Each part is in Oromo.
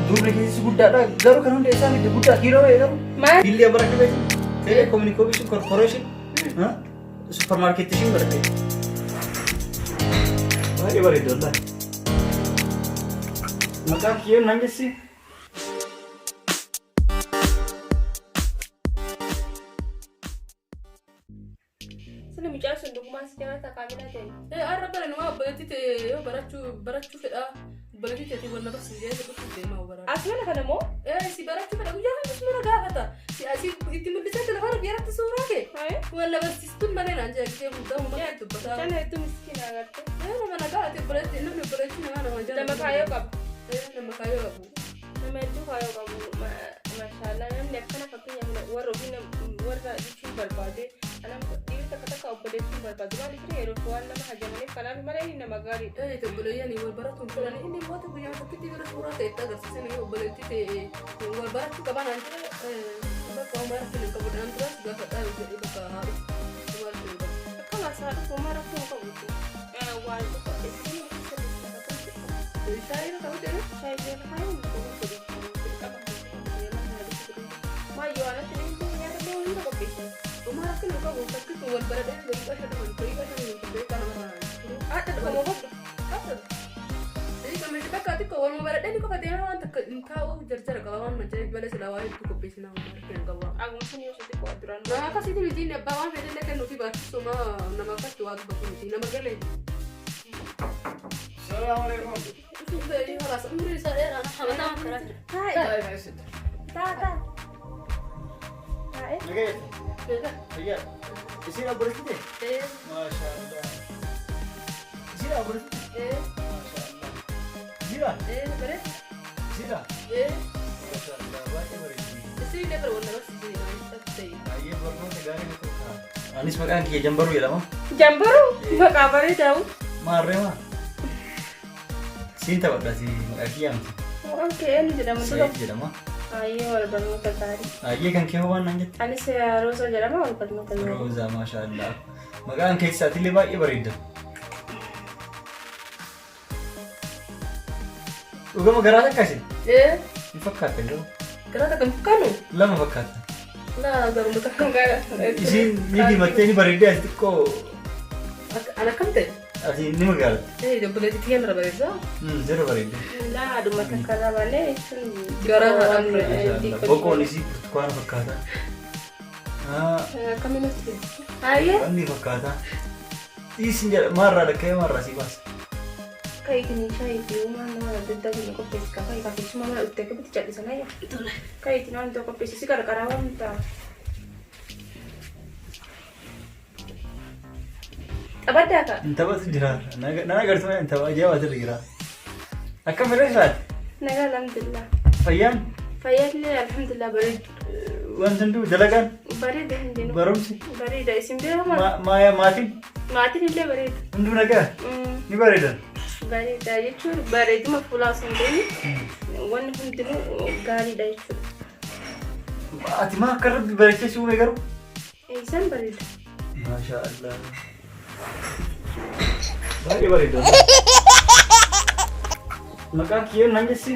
Duubni keessi guddaadha. Garuu kan hunda isaa miti guddaa kiiloo meeqa garuu? Maal? Billee bara dhibeeti. Telecommunication Corporation. Supermarket ishiin baradhe. Baay'ee bareeda wallahi. Maqaan kiyyeen nan gessi. Sila mucaan sun dhugumaan si jaalata kaamilaa ta'e. Har'a bara nama obboleettii ta'e yoo barachuu barachuu fedha obboleettii ta'e wal nama si jee dhufu deemaa bara. As mana kana moo? Si barachuu fedha guyyaa kamis mana gaafata. Si asii itti mul'isee telefoona biyyatti suuraa kee. Wal barsiistuun malee naan jee gisee hundaa uummata dubbata. Mucaan hedduu miskiina agarte. Nama nagaa ati obboleettii namni obboleettii namaa nama jaalatu. Nama kaayyoo qaba. Nama kaayyoo qabu. Nama hedduu kaayyoo qabu. Maashaallah namni akkana fakkeenyaaf warra ofii warra jechuun barbaade. Anam dhiirri takka takka obboleettiin barbaadu maaliif yeroo waan nama hajamaniif kanaaf malee inni nama gaariidha. Obboleeyyan wal baratuun fedhan inni immoo guyyaa tokkotti gara suuraa ta'e itti agarsiisan obboleettii ta'e wal barachuu qaban an jira bakka homaa rakkina hin qabu dhaan duraas gaafadhaa jedhee bakka haa dhufu homaa rakkina hin qabu. Akka maasaa dhufu homaa rakkoo hin qabu. Waan tokko isin Shaayii irra ta'uu jedhee shaayii irra kaayuu hin qabu. Maayyoo anatti nyaata illee hunda qopheessa. Homaa rakkina hin qabu takkitu wal baradhee daqiiqaa 5 daqiiqaa 5 daqiiqaa lama Haadha dhufa moo qabdu? Daqiiqaa meeshaa bakka xiqqoo waluma baradhee ni qofa deemaa waan takka hin taa'u jarjara qaba waan majjaa malee silaa waa hedduu qopheessinaa homaa rakkina hin qabu. Aguma sun yoo sitti qo'a duraan. Nama akkasitti miti inni abbaa waan fedhe illee kennuufi baachisuma nama akkasitti waa dubbatu miti nama galee. Salaamu alaikum. Khalaas umrii isaa dheeraa hamataa karaa jira. Taa'e. Taa taa. Taa'e. Nagaya. Fayyaa. Isiin obboleettii ta'e? Maashaallah. Isiin obboleettii ta'e? Maashaallah. Isiidha? Bareeda. Isiidha? Maashaallah baay'ee bareeddi. Isin illee bara wal barsiisee ta'e. Baay'ee barnoota gaarii na ta'u. Anis maqaan kiyya Jambaruu jedhama. Jambaruu maqaa bareedaa. Maarree maa? Siin taphadha si maqaa kiyyaa miti. Maqaan kee eenyu jedhama dura? Sa'iid jedhama. Ayyee wal barnoota gaarii. Ayyee kan kee hoo waan naan jette? Anis Roozaa jedhama wal barnoota gaarii. Roozaa maashaallah. Maqaan keessaatillee baay'ee bareedda. Dhugama garaa takka isin? Hin fakkaattan garuu. Garaa takka hin fakkaannu? Lama fakkaattan. Laa garuma takka. Isiin ni diimattee ni bareeddee as xiqqoo Ana akkam ta'e? asii ni magaalatte. Obboleettii tiyya irra bareeddaa. Zero bareedde. Laa haadhuma takka irraa malee jechuun. Garaa haadhaan Boqoon isii burtukaana fakkaata. Akkamiin nutti Ayyee. Wanni fakkaata. Dhiisin jedha maarraa dhakka'ee maarraa sii baasa. Ka'iitiin shaayii fi uumaan nama adda addaa kun qopheessi ka ka'i kafeessuma mana dhuftee akkamitti callisan ayya. Ka'iitiin waan tokko qopheessi si qarqaraa waan ta'a. Taphaddaa ka. Hin taphatu jira. Nan agartu hin tapha ajaa'iba asirra jira. Akkam irra jiraate? Nagaa alhamdulillah. Fayyaan? Fayyaallee alhamdulillah bareedu. Wanti hunduu dalagaan? Bareeda hundinuu. Barumsi? Bareeda isin bira maa? Maaya maatiin? Maatiin illee bareeda. Hunduu nagaa? Ni bareedan? Bareeda jechuun bareeduma fuulaa osoo hin ta'in wanni hundinuu gaariidha jechuudha. Ati maa akka rabbi bareechee si uume garuu? Isaan bareeda. Maasha Allah. Baay'ee bareeda. Maqaan kiyyeen nan jessi?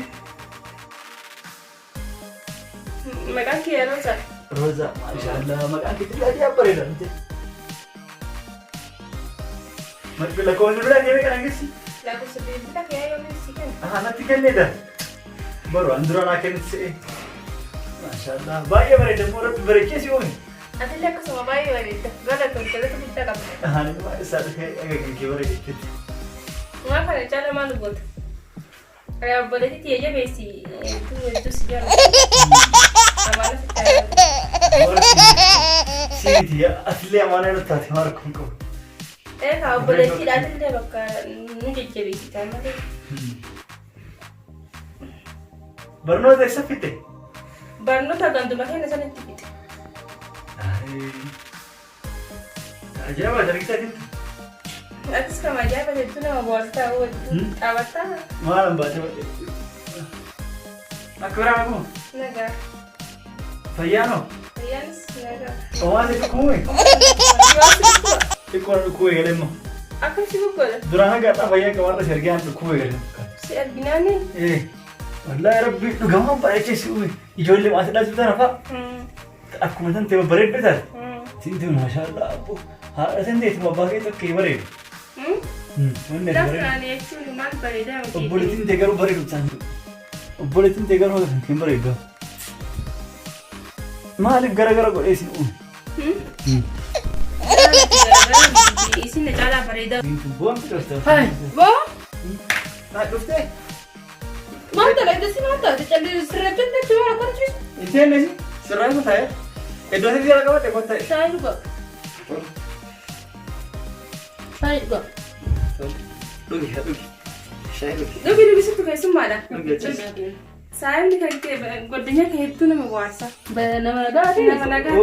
Maqaan kiyya Roozaa. Roozaa. Maasha Allah. Maqaan kee xiqqaa xiqqaa bareeda miti. Lakkoofsa bilbilaa kee meeqa nan jessi? Lakkoofsa bilbilaa kee yoomii si kenna? Aha natti kenneedha. Baru an dura naa kennitu se'ee. Maasha Allah. Baay'ee bareeda immoo rabbi bareechee si uume. Atillee akkasuma baay'ee bareedda. Galatoon galata guddaa qabda. Ani immoo isaa dhufee aga kan kee bareedetti. Maa kana caala maal goota? Obboleettii tiyya jabeessi hedduu hedduu si jaalladha. Amaana sitti haa Siiti atillee amaana irratti taate maal kun qabu. Eegaa obboleettiidhaatillee bakka nu jajjabeessitaa malee. Barnoota eessa fitte? Barnoota ganduma keenya sanitti fixe. Ajaa'iba dargittaa jirtu. Atis kama ajaa'iba hedduu nama bohaarsitaa hedduu taphataa. Maal baatee badhe. Akka biraa naguma. Nagaa. Fayyaanoo. Fayyaanis nagaa. Homaa si dhukkubume? Xiqqoo na dhukkubee galee immoo. Akkam si guggoodha? Duraan haga har'aa fayyaa qabaadha si argee an dhukkubee galee. Si arginaani Ee. Wallaahi Rabbi dhugamaan bareechee si uume. Ijoollee maatiidhaa si tana fa'a. Akkuma tan ta'e babbareedduu taate. Siinti maashaallah abbo. Haadha tan ta'e abbaa kee tokko bareedu. Wanni ati bareedu. Lafaan jechuun maal bareedaa miti. Obboleettiin ta'e garuu bareedu isaan. Obboleettiin ta'e garuu hin bareedu. Maaliif gara gara godhee si uume? Isin na caalaa bareedaa. Boonti dhufte. Hai. Boo Naa dhuftee? maal ta'a si maal ta'a calli sirreeffatti achi waan akkana ciisu. Ittiin esi sirraa isa ta'e iddoo itti jala qabadhe kottaa. Shaayii dhugaa. Shaayii dhugaa. Dhugi dhugi. Shaayii dhugi. Dhugi dhugi sittu keessummaadha. Dhugi achi. Saayinni kan kee goddinya kee hedduu nama bohaarsa. Nama nagaa ati. Nama nagaa.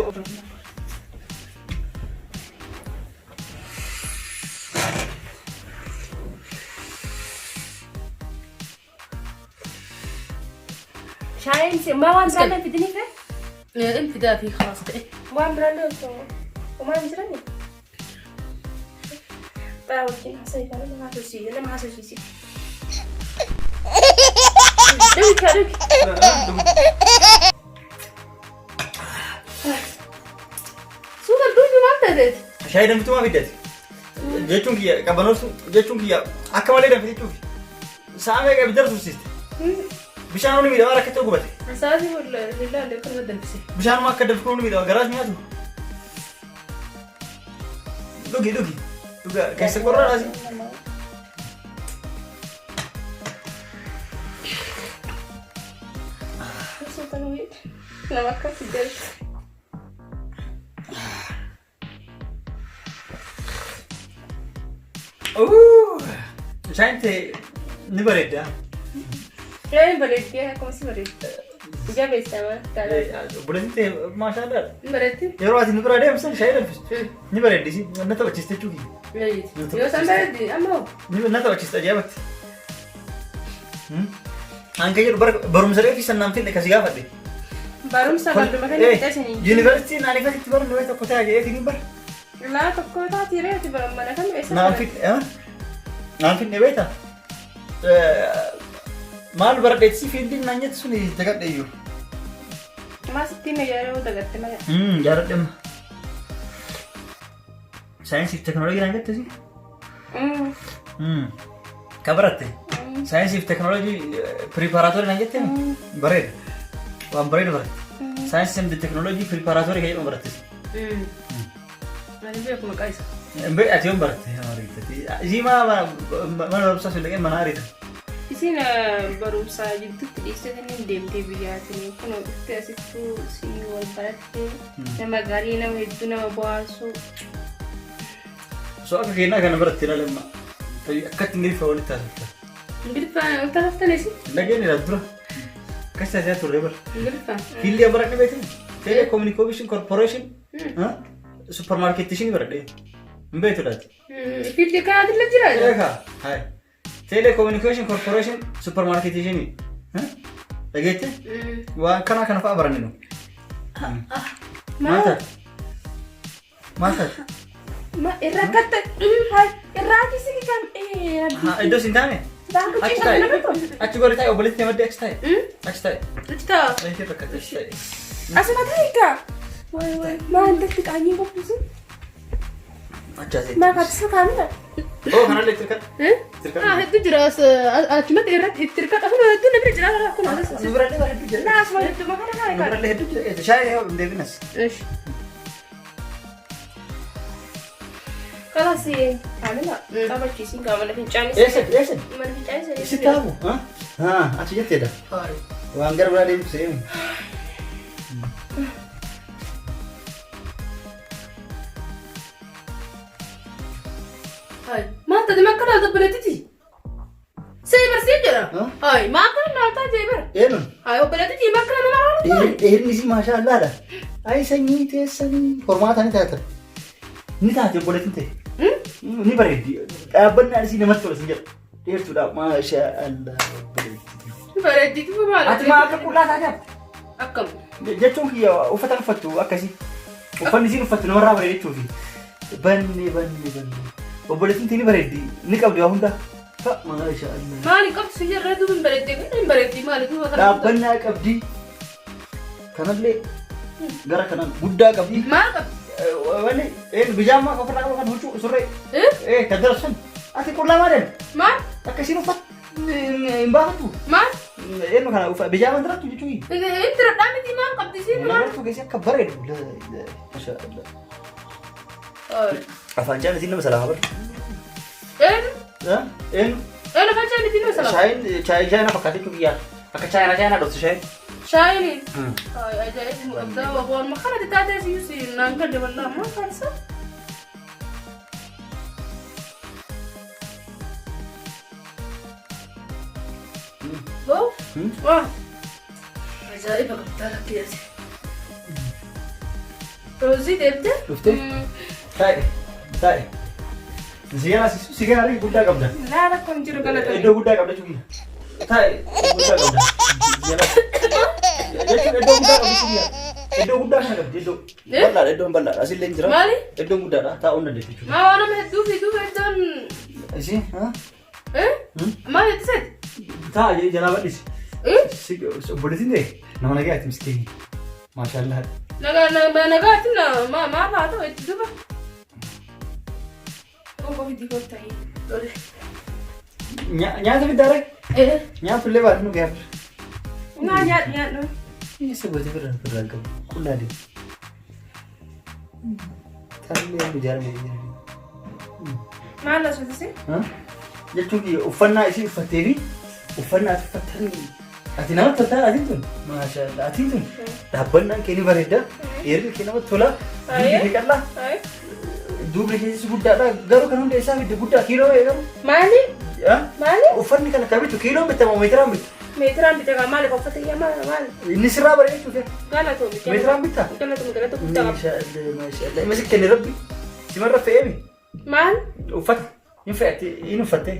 Shaayiin si maa waan biraallee fidinii fee? Inni fidaa fi khaas ta'e. Waan biraallee osoo homaa hin jirani? Baa wajjin haasa'e kana nama haasofsiise nama haasofsiise. Dhugi kaa dhugi. Suuta dhugi maal ta'eeti? Shaayii danfituu maa fiddati? Jechuun kiyya qabanooftu jechuun kiyya akka malee danfite jechuufi. Sa'a meeqa ibidda tursiiste? Bishaan ni miidhamaa rakkatee gubate. Sa'aatii hin laalle akkuma danfise. Bishaanuma akka danfituu ni miidhama garaas nyaatu. Dhugi dhugi. Dhuga keessa qorraa asi. Nama akkasii jedhu. Shaayiin ta'e ni bareedda. Shaayiin bareeddee akkuma si bareeddi. Jabeessa waan taate. Obboleettiin ta'e maashaallah. Ni bareetti? Yeroo ati nu bira deemsan shaayii danfistu. Ni bareeddisi. Na taphachiiste jechuu kiyya. Yoo isaan bareeddi amma hoo? Na taphachiiste ajaa'ibatti. An kan jedhu barumsa reefi sannaan finne kasi gaafadhe. Barumsa balduma kana fixee. Yuunivarsiitiin ani akkasitti barannu wayii tokko ta'a jedheetiin hin bara. Laa tokko taati reeti mana kam eessa? Naan finne naan finne beektaa? Maal baradheetsi fieldiin naan jettu suni dagadhe iyyuu. Maa sitti hime yeroo dagatte malee. Jaaladhe amma. Saayinsii fi teekinooloojii naan jette si? Ka baratte? Saayinsii fi teekinooloojii preparatory naan jette? Bareeda. Waan bareedu baratte. Saayinsii fi teekinooloojii preparatory kan jedhamu baratte. Ani beeku maqaa isaa. Ati yoom baratte? Isii maa mana barumsaa sun dhaqee mana ariita. Isin barumsa jidduutti dhiistee deemtee biyyaatiin kun dhuftee asittuu si wal barattee nama gaarii nama hedduu nama bohaarsu. So akka kennaa kana baratte ilaalamma. Akkatti Ingiliffa walitti haasofta. Ingiliffaan wal taasiftaniis? Nageenyi dha dura. Akkas taasisaa turre bara. Ingiliffaan. Fiildii baradhe beektu? Telecommunication Corporation supermarketishinii baradhe. Hin beektu laati? Fiildii kanaatillee jira. Eegaa. Hai. Telecommunication Corporation supermarketishinii. Dhageette? Waan kana kana fa'a baranne nu. Maal taate? Maal taate? Ma irra akkatti irraa achi kan Iddoo siin taane? Baanku Achi ciisaa taa'e. nama tolu. Achi gori taa'e obboleettii maddee achi taa'e. Achi taa'e. Achi ta'a. Achi rakkate achi taa'e. Asuma ta'e. Waay waay maal datti qaanyiin qophiisu? Achi asii. Maa kaatisa kaamila? Oo kanallee itti hirkadhu. Ah, hedduu jira achumatti irratti itti hirkadha. Kun hedduu namni jira akkuma as. Nu birallee bara hedduu jira. Laa asuma hedduu makana Nu kana kana. birallee hedduu jira. Shaayii hin deebinas. Ish. Kalas kaamila taphachiisiin gaa mana fincaanis. Eessatti eessatti? Mana fincaanis. Sitti haafu? Haa achi jetteedha. Waan gara biraa deemtu se'ee. Hai, maal taate makka laalta obboleettiti? Sii barsii jira. Hai, maal kana laaltaa jee bara. Eenyuun? Hai, obboleettiti makka nama laaltaa. Dheerinni isii maashaallaadha. Ayi sanyii teessanii hormaata ni taatan. Ni taate obboleettiin ta'e. Ni bareeddi. Dhaabbannaan isii namatti tola sin jedha. Dheertuudha maashaallah obboleettii. Bareeddiitu maal? Ati maa akka qullaa taate hafte? Akkam? Jechuun kiyya uffata uffattu akkasii. Uffanni isiin uffattu namarraa bareeda jechuufi. Banne banne banne. Obboleettiin ni bareeddi. Ni qabdi waa hunda. Maasha Allah. Maali qabdi si jirra duuba hin bareeddi hin bareeddi maali duuba kana. Dhaabbannaa qabdi. Kanallee gara kanaan guddaa qabdi. Maal qabdi? Wanni bijaan maa ofirraa qaba kan huccuu surree. Eh? Kan dara sun. Ati qullaa maal jedhu? Maal? Akka isiin uffatu hin baafattu. Maal? Eenyu kana uffata bijaan man dirattu jechuun. Itti radhaa miti maal qabdi isiin maal? Nagartuu keessi akka bareedu. Masha Allah. Afaan caan isiin nama salaama bara. Eenyu? Eenyu? Eenyu afaan caan ittiin nama salaama? Shaayiin chaayinaa fakkaatee jechuun biyyaa. Akka chaayinaa chaayinaa dhoftu shaayiin. Shaayiin. Ajaa'iba qabdaa waan makana taatee siyyuu si naan galle wallaahi maal taasisa? Boo? Waa. Ajaa'iba qabdaa lakkiyaati. Roozii deemtee? Dhuftee? Taa'e. Taa'e. Sigaraa sigaraa guddaa qabda. Laa rakkoon jiru galata. Iddoo guddaa qabda jechuudha. Taa'e guddaa qabda. Jechuun iddoo guddaa qabdi jechuudha. Iddoo guddaa kana qabdi iddoo. Bal'aadha iddoon bal'aadha asillee hin jira. Maali? Iddoon guddaadha taa'uu hin dandeettu jechuudha. Maa waan nama hedduu fi duuba iddoon. Isii haa? Eh? Maal jettiseeti? Taa'a jedhee jalaa bal'isi. Eh? Obboleettiin ta'e nama nagayaati miskiinii. Maashaallah. Nagaa nagaatiin maa maal haa ta'u itti duuba. Qofa fidii kottaa. Tole. Nyaata fiddaare? Eh? Nyaata illee baatnu gaafir. Naa nyaadhu nyaadhu. Eessa gootee firraa firraa hin qabu. Qullaa deemu. Tarree amma ijaarame jira. Maal asirratti? Jechuun kiyya uffannaa isii uffattee fi uffannaa ati uffattan ati namatti toltaa atiin tun maashaallah atiin tun dhaabbannaan kee ni bareeda dheerri kee namatti tola duubni kee qal'aa duubni keessi guddaadha garuu kan hunda isaa fidde guddaa kiiloo meeqa garuu Maali? Maali? Uffanni kana kan bitu kiiloon bitta moo meetiraan bitta? Meetiraan bita gaa maali uffata iyyaa maali maali? Inni sirraa bareeda jechuudha. Galatoomi. Meetiraan bitta? Galatoomi galata guddaa qaba. Maashaallah maashaallah. Ima si kenne rabbi. Simarra fe'eemi. Maal? Uffata. Hin fe'atte hin uffatte.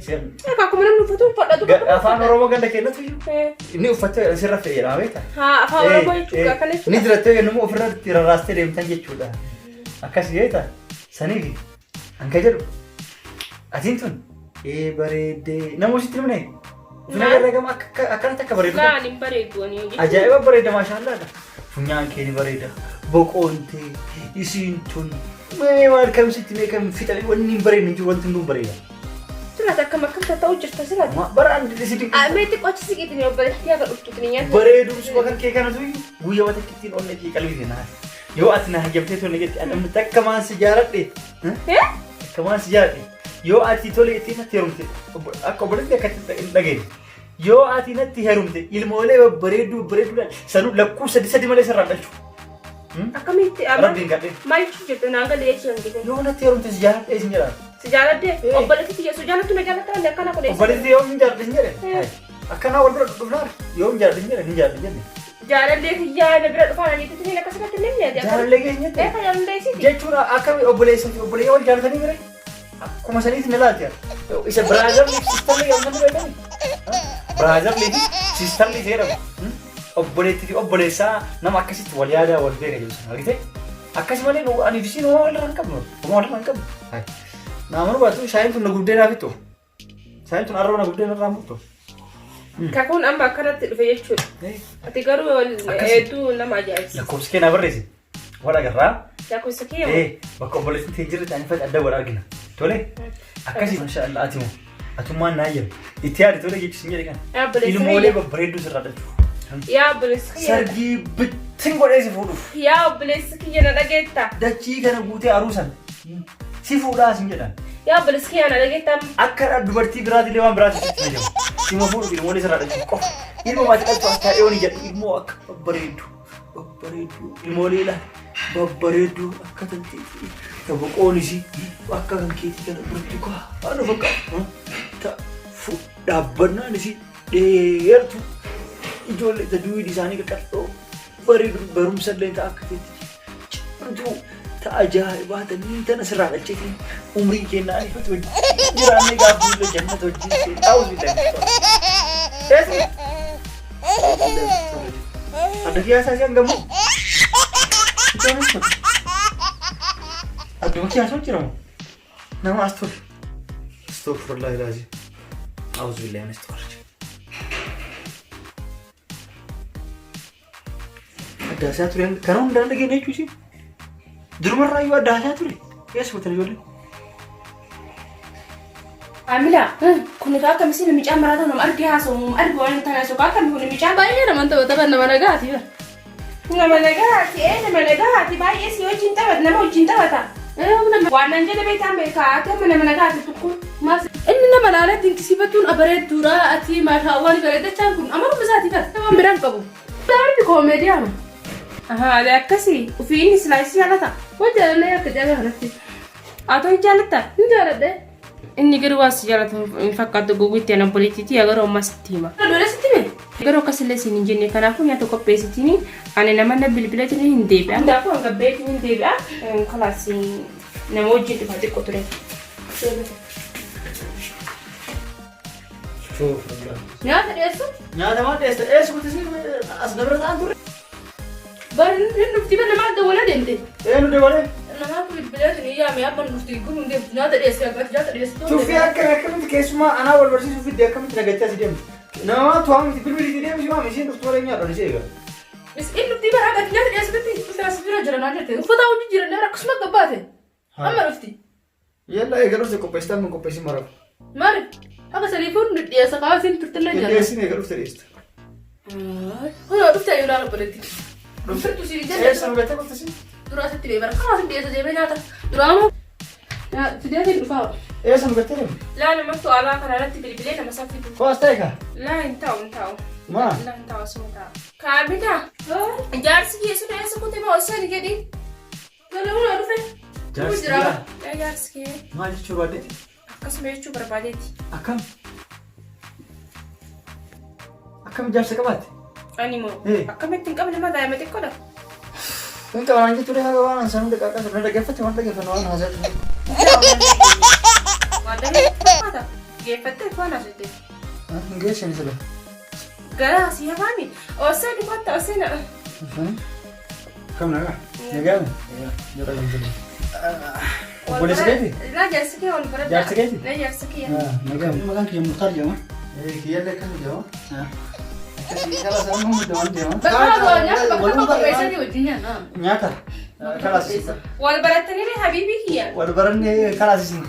Akka akkuma namni uffatu uffadhatu. Afaan Oromoo ganda kennatu iyyuu. Inni uffatte sirra fe'e jedhama beektaa? Haa afaan Oromoo jechuudha akkana Ni jechuudha. jirattee kennummoo ofirratti rarraastee deemtan jechuudha. Akkas jeeta saniifi an ka jedhu atiin tun ee bareeddee nama sitti himne ofin agarra gama akkanatti akka bareedu. Laan hin bareedu ani jechuudha. Ajaa'iba bareeda maashaallaadha. Funyaan kee ni bareeda. Boqoon tee isiin tun mee maal kam sitti mee kam fixame wanni hin bareedne hin jiru wanti hunduu bareeda. Silaati akkam akkam tatta'u jirta silaati. Bara an si dinqisiisa. Mee xiqqoo achi siqiitiin obboleettii haga dhuftuutiin nyaata. Bareedumsuma kan kee kanatu iyyuu guyyaa wata ittiin onnee kee qalbii kee naa. Yoo ati na hayyamtee tole jette ani amma takka maan si jaaladhe. Takka maan si jaaladhe. Yoo ati tole jettee natti heerumte akka obboleetti akka hin dhageenye. Yoo ati natti heerumte ilmoolee babbareedduu babbareedduudhaan sanuu lakkuu sadi sadi malee sirraan dhalchu. Akkamitti amma Rabbiin kadhee. maal jechuun jirta naan galee jechuun hin Yoo natti heerumte si jaaladhe isin jedha. Si jaaladde obboleettii tiyya si jaalattu na jaalattaa inni akkana kun eessa? Obboleettii yoo hin jaaladhe isin jedhe. Akkanaa wal bira dhufnaan yoo hin jaaladhe isin jedhe hin jaaladhe jenne. Jaalallee kiyyaa na bira dhufaa na jettee tiniin akkasumatti illee ni yaade. Jaalallee keenya jette? Eefa jaalallee isiiti. Jechuun akkami obboleessa fi obboleeyyaa wal jaalatanii mire? Akkuma saniitti na laalti yaa. Isa biraazarli fi siistarli jedhamu beekani? Biraazarli fi siistarli isa jedhamu. Obboleettii fi obboleessaa nama akkasitti wal yaadaa wal beeka jedhu sana argite? Akkasi malee nu ani fi isiin homaa walirraa hin qabnu. Homaa walirraa hin qabnu. Naa manuu baatu shaayiin tun na gubdee naaf ittu. Shaayiin tun arraba na gubdee narraa murtu. Kakuun amma akkanatti dhufe jechuudha. Ati garuu Akkasi. hedduu nama ajaa'ibsiisa. Lakkoofsi kee naa barreessi. Wal agarraa. Lakkoofsa kee moo? Bakka obboleettiin tee jirti ani fadhi adda wal argina. Tole? Akkasi masha Allah ati moo atummaan naa eeyyame. Itti yaadi tole jechi sin jedhe kana. Yaa obboleessa Ilmoolee kiyya. babbareedduu sirraa dhalchu. Yaa obboleessa kiyya. Sargii bittin godhee si fuudhuuf. Yaa obboleessa kiyya na dhageetta. Dachii kana guutee aruusan si fuudhaa sin jedhan. Yaa obboleessa kiyya na dhageetta amma. Akka dubartii biraatillee waan biraatii sitti na jabu. Sima fuudhuuf ilmoolee sirraa dhalchuuf qofa. Ilmoo maatii dhalchu akka dhiyoon jedhu ilmoo akka babbareeddu. Babbareedduu ilmoolee ilaali. Babbareedduu akka tanteetii. Ta boqoon isii akka kan keetii kana burtukaana fakkaatu. Ta dhaabbannaan isii dheertu. Ijoollee ta duwwiin isaanii qaqal'oo bareedu barumsa illee ta akka teetti cimtuu ta ajaa'ibaa ta niin tana sirraa dhalcheetiin umrii kennaa ifatu wajjin jiraannee gaafa illee jannata wajjin seenaa awuzu billahi. Eessa? Adda kiyyaa isaa hangamu? Adduma kiyyaa isaa jira moo? Nama as ture. Astaghfirullah ilaazim. Auzu billahi minash shaytaanir. Addaasaa ture kana hundaan dhageenya jechuu ishee. Durumarraa iyyuu addaasaa ture. Eessa fuutan ijoollee? Amila, kun egaa akkamitti namichaa maraata nama argee haasa'u, arge waan hin taane haasa'u, akkami kun namichaa Baay'ee naman tapha tapha nama nagaati bara. Nama nagaati, ee nama nagaati, baay'ee si wajjin taphata, nama wajjin taphata. Waan nan jedhe beektaan beekaa, ati amma nama nagaati tukku. Maas inni nama laalee dinqisiifachuun abareedduudha ati maashaa Allah ni bareeddachaan kun amaluma isaati bara. Nama biraan qabu. Daa'imni koomeediyaama. Ahaa, ati akkasii, ofii inni silaa si jaalata. Waan jaalannee akka jaalala kanatti. Atoo hin jaalattaa? Hin jaaladhe. Inni garuu waan si jaalatu hin fakkaatu gowwitti ana obboleettiitii agaruu ammas sitti hima. Dole sitti hime. Garuu akkasillee siin hin jenne kanaafuu nyaata qopheessitiin ani nama na bilbileetiin hin deebi'a. Kanaafuu hanga beetiin hin deebi'a. Kalaas nama wajjin dhufa xiqqoo ture. Nyaata dhiyeessu. Nyaata maal dhiyeessa? Eessa kutisii as na bira ta'an turre? Bari hin dhufti bara namaaf dawwalaa deemte. Eenyu dabalee? Namaaf bilbileetiin hin yaame amma dhufti kun hin deemtu nyaata dhiyeessi akka nyaata dhiyeessu. Tuffii akka akkamitti keessumaa anaa wal barsiisuu fidde akkamitti nagachaa si deemtu? Nama tu'aa miti bilbiliitii deemsi waami isheen dhuftu malee nyaadha ishee egaa. Inni dhufti bara akka nyaata dhiyeessutti dhufti as bira jira naan jette. Uffata hojii jira nama akkasuma gabbaate. Amma dhufti. Yalla egaa dhufte qopheessitaa mun qopheessi maraaf. Maali? Akka saniifuu nu dhiyeessa kaasiin turtillee jira. Dhiyeessin egaa dhufte dhiyeessita. Kunoo dhufte ayyuu laala obboleetti. Dhuftu si jette. Eessa nu gattee qopheessi? Dura asitti bee bara kaasiin dhiyeessa deemee nyaata. Duraamoo fideetiin dhufaa. Eessa nu gattee deemte? Laa namattu alaa kana irratti bilbilee nama saffitu. Koos ta'e kaa? Laa hin ta'u hin ta'u. Maa? Laa hin ta'u asuma ta'a. Kaamila. Jaarsi kee sun eessa kutee ma osoo hin jedhin. Tole kunoo dhufe. Jaarsi Jira. jira. Laa jaarsi kee Maal jechuu barbaaddeeti? akkasuma jechuu barbaadeeti. Akkam? Akkam jaarsa qabaatte? Ani moo Eh. akkamitti hin qabne ma daa'ima xiqqoodha. Kun qabanaan jechuudha haga waan ansaan hunda qaqqaasa na dhaggeeffatte waan dhaggeeffannu waan haasaa ture. Waan dhaggeeffate fakkaata. Geeffattee waan haasofte. Hin geessani sila. Gara asii hafaami. Osoo dubbata osoo na. Kam nagaa? Nagaa? Jara gamtanii. Obboleessi keeti? Laa jaarsi kee wal baradha. Jaarsi keeti? Laa jaarsi kee. Nagaa. Maqaan kiyya Muktaar jedhama. Kiyyallee akkasuma jedhama. Akkasii kala sana hundi waan jedhama. Bakka nyaata bakka tokko qopheessanii wajjin nyaanna. Nyaata. Kalaasisa. Wal barattanii habiibii kiyya. Wal barannee kalaasisin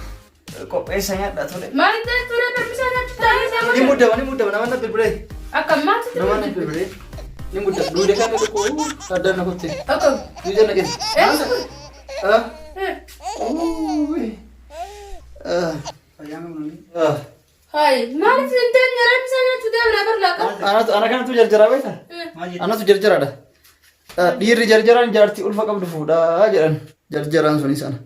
qopheessa nyaadha tole. Maal ta'e ture barbisaa nyaachuu taa'ee Ni muddama ni muddama nama na bilbilee. Akka maatti Nama na bilbilee. Ni muddama. Duude kan dhukkoo addaan na kutte. Akka. Duude na keessa. Eessa kun? Ah. Uui. Ah. Ah. Hayi maaliif hin teenye barbisaa nyaachuu deemna barlaa qabu. Anatu ana kanatu jarjaraa beektaa? Anatu jarjaraadha. Dhiirri jarjaraan jaartii ulfa qabdu fuudhaa jedhan. Jarjaraan sunis ana.